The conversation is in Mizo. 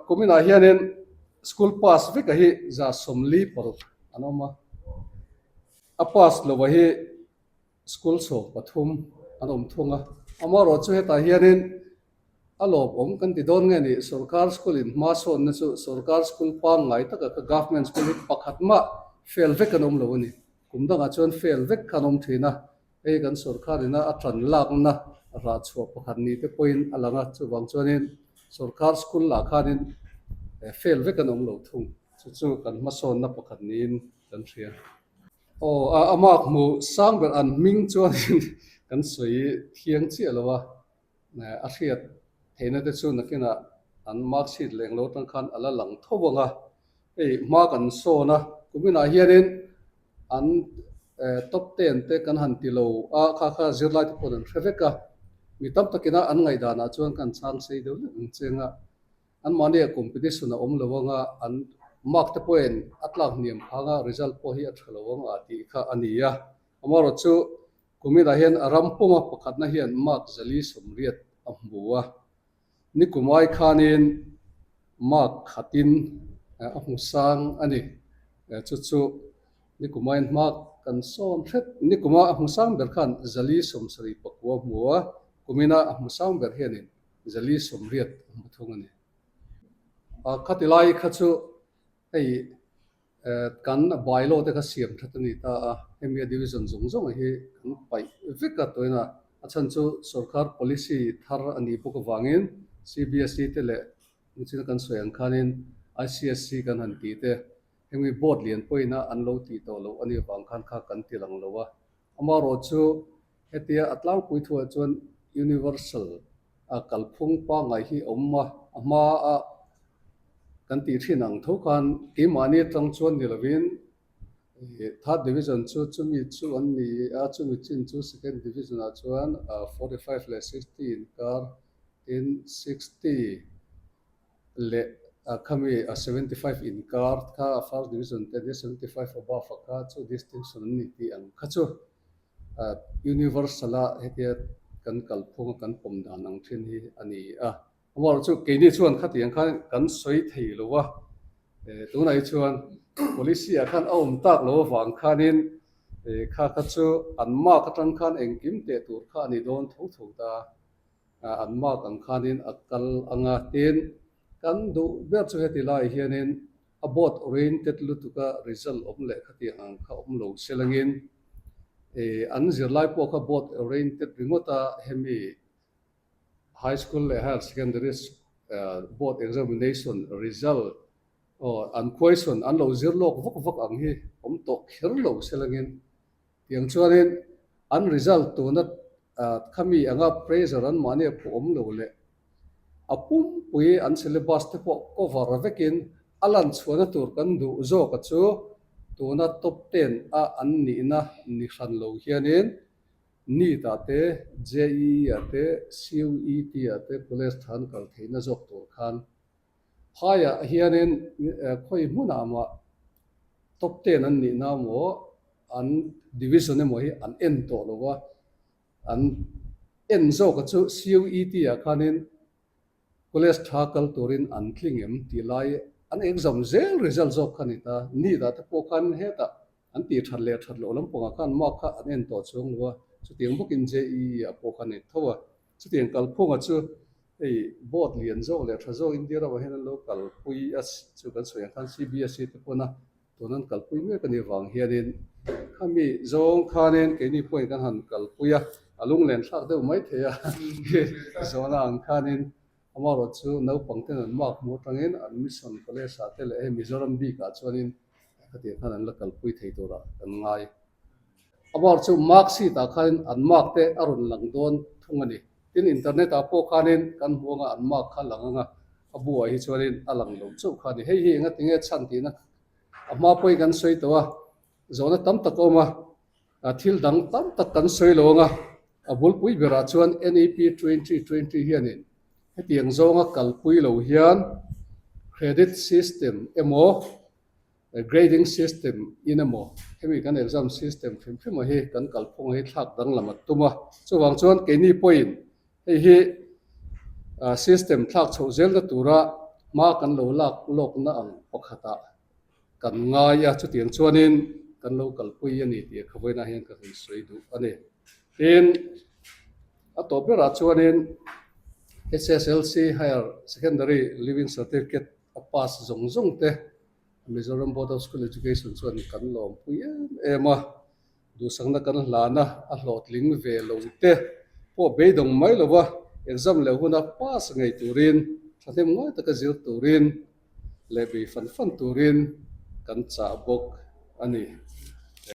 Kuminah hianin school pass veka hi 146 an awm a, a pass lova hi school 13 an awm thung a. Amaherawhchu hetah hianin a lawmawm kan ti dawn nge ni, sorkar school in hma sawnna chu sorkar school pangngai taka kha government school hi pakhat mah fail vek an awm lo a ni. Kum dangah chuan fail vek kha an awm thin a, Hei kan sorkar ina a tan lakna rah chhuah pakhat ni te pawhin a lang a, chuvang chuanin sorkar school lah khanin fail vek an awm lo thung. Chu chu kan hmasawnna pakhat niin kan hria. Aw, a mark hmuh sang ber an hming chuanin kan sawi thiang chiah lo a, a hriat theihna te chu nakinah an mark sheet leng lo atang khan a la lang tho ang a. Hei hma kan sawn a, kuminah hianin An top ten te kan han ti lo a, kha kha zirlai te pawh an hre vek a, mi tam takina an ngaihdanah chuan kan chhang sei deuh hlek ang cheng a, anmahnia competition a awm lo anga an mark te pawhin a tlak hniam phang a, result pawh hi a tha lo ang a tih kha a ni a. Amaherawhchu chu kuminah hian a ram puma pakhatna hian mark 480 a hmu a. Nikumai khanin mark khatin a hmu sang a ni. Chu chu Nikumaiin mark kan sawn hret. Nikuma a hmu sang ber khan 479 a hmu a, kumina a hmu sang ber hianin 480 a hmu thung a ni. Khati lai kha chu hei Kan bylaw te kha siam that a ni ta a, hemi a division zawng zawng hi kan paih vek a tawina a chhan chu sorkar policy thar a nih bawk avangin CBSE te leh nichina kan sawi ang khanin ICSE kan han tih te hemi board lian pawhin a an lo tih tawh loh a nih avang khan kha kan ti lang lo a. Amaherawhchu hetia a tlangpui thuah chuan universal a kalphung pangngai hi a awm a, a hma a kan tih thin ang tho khan keimahni atang chuan ni lovin third division chu chumi chu an ni a, chumi chin chu second division ah chuan 45 leh 60 inkar tin 60 leh khami 75 inkar kha first division te ania 75 above a kha chu distinction an ni tih ang kha chu. Universal a hetia kan kalphunga kan pawm dan ang thin hi a ni a. Amaherawhchu chu keini chuan khatiang khan kan sawi thei lo a, tunah hi chuan policy ah khan a awm tak lo avang khanin kha kha chu an mark atang khan engkim teh tur kha a ni dawn tho tho ta a, an mark ang khanin a kal ang a. Tin, kan duh ber chu heti laiah hianin a board oriented lutuka result awm leh khatiang ang kha awm lo se langin an zirlai pawh kha board oriented ringawt a hemi high school leh higher secondary board examination result aw an question an lo zir lawk vak vak ang hi awm tawh kher lo se langin tiang chuanin an result tuna khami anga pressure an mahni a phuh awm lo leh A pumpui an syllabus te pawh cover vekin a lan chhuahna tur kan duh zawk a chu tuna top ten a an nihna ni hran lo hianin NEET ah te, JEE ah te, CUET ah te college tha an kal theihna zawk tur khan phaiah hianin khawi hmunah mah top ten an nihna emaw an division emaw hi an en tawh lo a. An en zawk a chu CUET ah khanin college tha kal turin an tling em tih lai an exam zel result zawk kha a ni ta. NEET ah te pawh khan hetah an tih that leh that loh lampangah khan mark kha an en tawh chuang lo a, chutiang bawkin JEE ah pawh khan a ni tho a. Chutiang kalphunga chu hei board lian zawk leh tha zawk India ramah hian an lo kalpui a chu kan sawi ang khan CBSE te pawn a Tun an kalpui mek a nih vang hianin khami zawng khanin keini pawhin kan han kalpui a, a lunglen thlak deuh mai thei a zawhna ang khanin amaherawh chu naupang ten an mark hmuh atangin an mission college ah te leh hei Mizoram bikah chuanin khatiang khan an la kalpui thei turah kan ngai. Amaherawh chu mark sheet ah khanin an mark te a rawn lang dawn thung a ni. Tin internet ah pawh khanin kan hmu anga an mark kha lang anga a buai hi chuanin a lang lo chauh kha a ni. Hei hi engati nge chhan tihna a hma pawhin kan sawi tawh a, zawhna tam tak a awm a, thil dang tam tak kan sawi lo anga a bulpui berah chuan NEP 2020 hianin hetiang zawnga kalpui lo hian credit system emaw grading system in emaw hemi kan exam system hrim hrim a hi kan kalphung hi thlak danglam a tum a. Chuvang chuan keini pawhin Hei hi system thlak chhoh zelna tura Hma kan lo lak lawkna ang pakhatah kan ngai a, chutiang chuanin kan lo kalpui a ni tih khawihnah hian ka han sawi duh a ni. Tin, a tawp berah chuanin HSLC Higher Secondary Leaving Certificate a pass zawng zawng te Mizoram Board of School Education chuan kan lawmpui em em a, Duhsakna kan hlana a hlawhtling ve lo te pawh beidawng mai lo va, exam leh huna pass ngei turin, thahnem ngai taka zir turin leh bei fan fan turin kan chah bawk a ni.